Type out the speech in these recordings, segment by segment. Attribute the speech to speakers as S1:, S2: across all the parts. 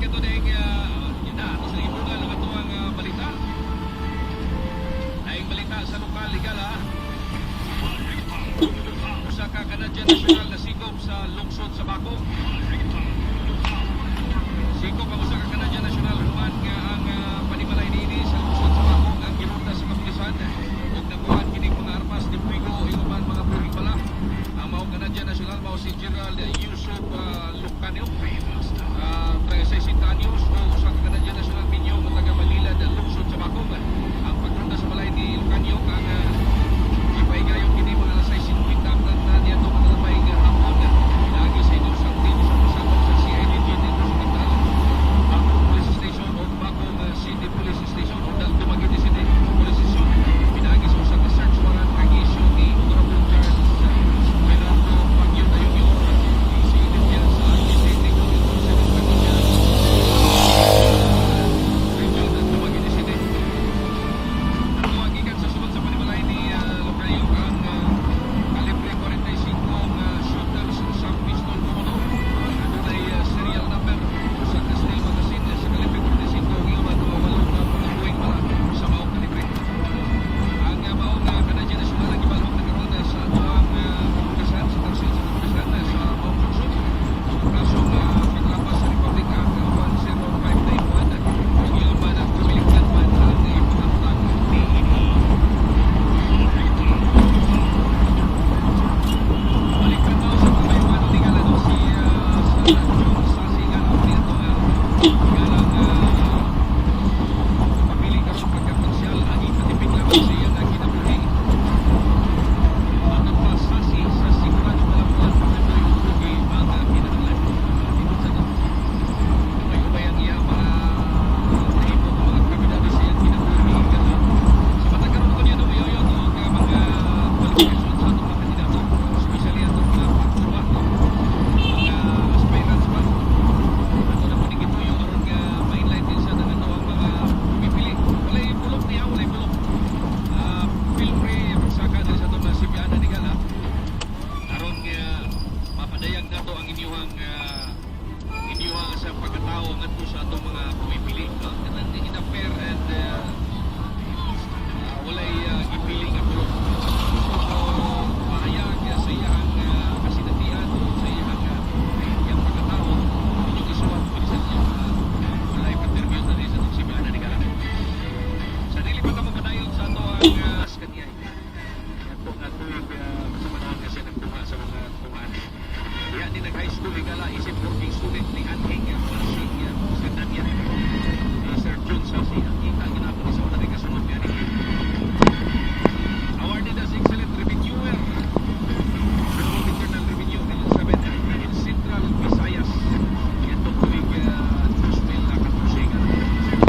S1: Kato ding yun na, ato sa ibungan ang atoang balita. Naing balita sa lokal, higala. Usa ka Canadian national na sikop sa lungsod sa Bacong. Sikop ang usa ka Canadian national human nga ang panimalay niini sa lungsod sa Bacong ang gironda sa kapulisan ug nakuhaan kining mga armas de fuego ug uban mga buhing bala. Ang maong Canadian national mao si Gerald Yusuf Lucanio. 36 anyos o usa ka Canadian national minyo nga taga Manila, lungsod sa Bacong. Ang pagronda sa balay ni Lucanio ang ipahigayon kini mga alas 6:50 na niadto mga hapon. Lagi sa inyong sa team sa pasabot sa CIDG dito sa Hospital, Bacong Police Station o Bacong City Police Station o Dumaguete City Police Station. Pinagi sa usa ka search warrant kang issue ni Honorable Charles Gerardo Pagyo Dayong DC sa City Enforcement Provincial Region ng Dumaguete City. Nakuha gikan sa sulod sa panimalay ni Lucayo ang kalibre 45 nga shooters sa pistol kumuno. Adunay serial number, usa ka steel magazine sa kalibre 45 ug ingon mga walo ka mga buhing bala sa maong kalibre. Ang maong Canadian national ang gibalhog na karon sa atoang kapulisan sa karsel sa kapulisan sa maong lungsod. Ang kasong paglapas sa Republic Act 10591 ug ingon man ang tumilik man ang ipahamtang niini. Balikan daw sa kabayuan ni Galano si Sir John Sasi Galo dito nga galang pamili karon pagkakonsyal ang ipatipik lamang sa iyang kinabuhi. Matod pa Sasi sa sigurado kalabuan pangandoy ug lugi ang kinahanglan. Dito sa to. Ubay-ubay ang iyang mga nahimo nga mga kabidado sa iyang kinabuhi, galo. Sa matag karon ko niya no yoyo no nga mga kwalifikasyon sa atong mga kandidato, especially atong mga pagtuwa, no? Mga aspirants ba. Ato na po ni gituyo aron nga ma-enlighten sa ng ato ang mga pumipili. Walay bulok niya, walay bulok. Feel free magsaka diri sa atong mga sibyana ni Gala. Aron nga mapadayag nato ang inyuhang sa pagkatao ngadto sa atong mga pumipili. No? Kanang in a fair and walay gipili nga bulok. So, mahayag sa iyang kasinatian o sa iyang iyang pagkatao, inyong isuwat pilisan niyo live interview na rin sa itong sibyana ni Gala. Sa dili pa tamo padayon sa ato ang kanyay. Ato nga tuig sa panahon nga siya nagtunga sa mga tungaan. Diya ni nag-high school higala isip working student ni Anhing Sing Sandanya. Si Sir Jun Sasi ang kita ginapon ni sa una ni kasunod nga ni. Awarded as Excellent Revenuer, Bureau of Internal Revenue, Region 7 in Central Visayas. Itong tuig 2014 nga.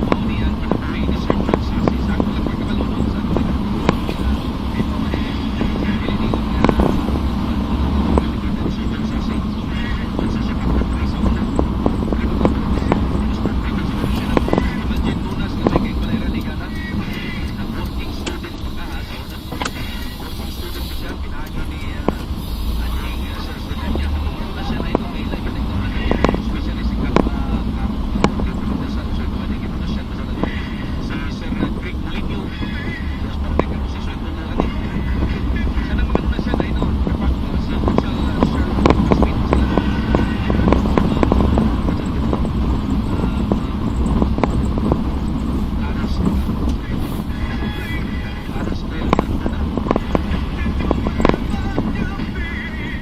S1: Mao ni ang kinabuhi ni Sir Jun Sasi. Sa ako lang pagkabalunod sa ako lang. Ito, dili ni nga ni Sir Jun Sasi. Unsa siya ka sa una. Imagine Lunas nga may kay Balera Ligana. Nag-working student pa ka ha, sa una. Working student pa siya, pinaagi ni aning Sir Serdanya. Una siya na ito, may ilan yun ito. Especially si Kap Kap sa siya si Sir Greg Molino. Mas parte karon si Sir Tulo ani. Sa nang mga siya na ino, kapag si Sir Sir Smith sila. Aras Aras na yun, na.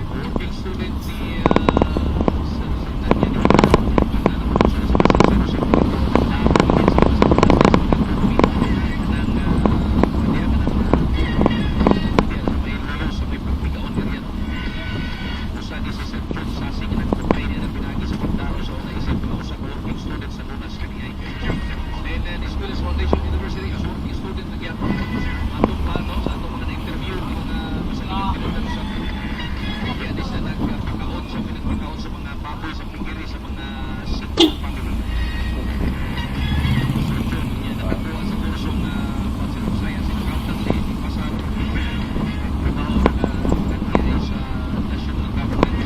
S1: Working student ni Sir Serdanya. Ano siya sa may pagpigaon niya usa ni si Sir John Sasi nga nagtupay niya na pinagi sa pagdaro sa una isip ka usa ka working student sa Lunas kaniay. Then the Escuelas Foundation University as working student nagyapon atong pa no sa atong mga na-interview ng mga masaligid pinutan sa kaya di siya nagpakaon siya may nagpakaon sa mga baboy sa pigiri sa mga sitio family. Sir John niya nakakuha sa kursong Bachelor of Science in Accountancy, pasar trabaho na kaniya sa national government.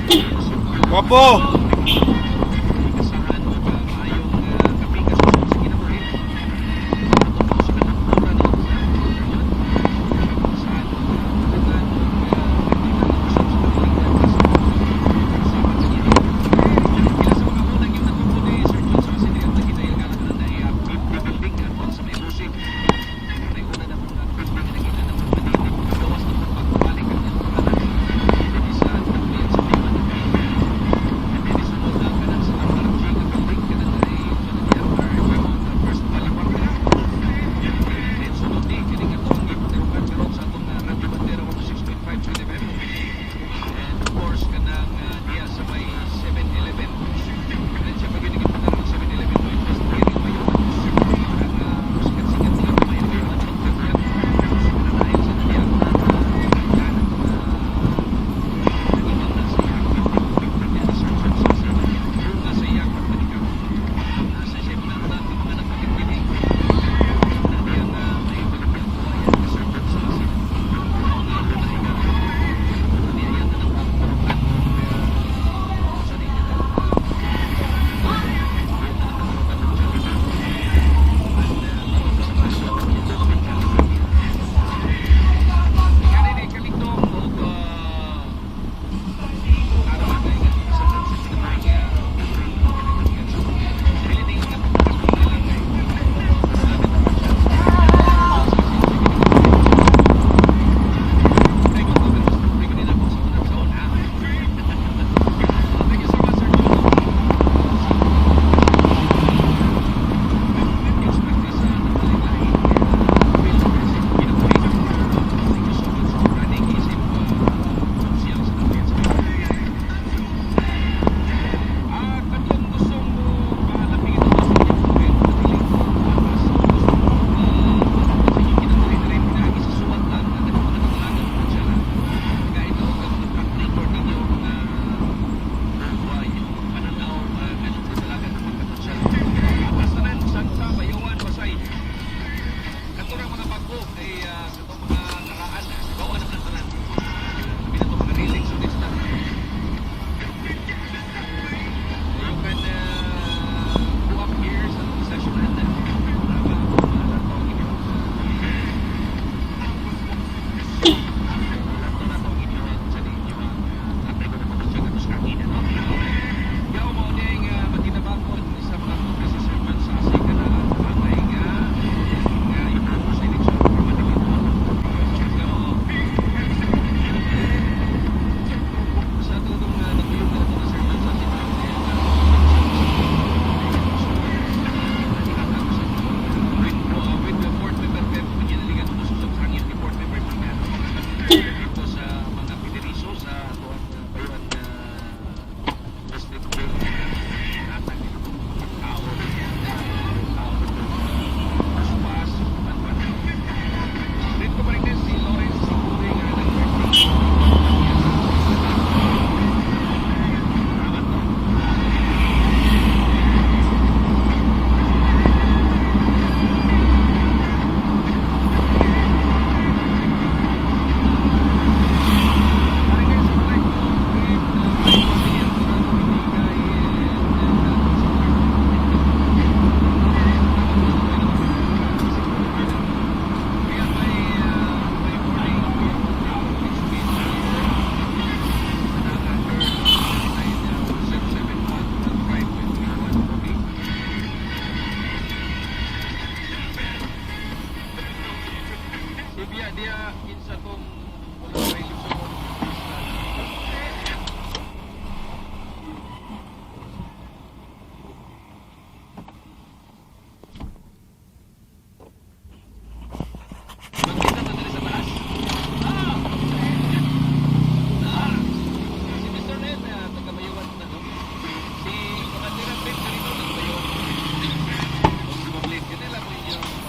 S2: Guwapo!
S1: Kasahan o maayong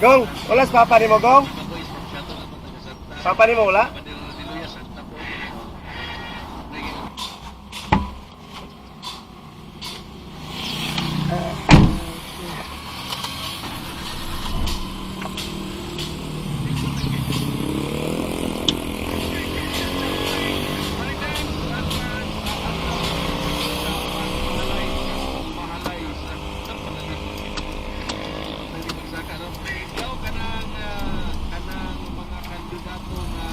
S2: Gong, wala sa papa nimo, Gong? Papa nimo wala?
S1: Ikaw, kanang mga kandidato nga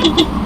S2: Thank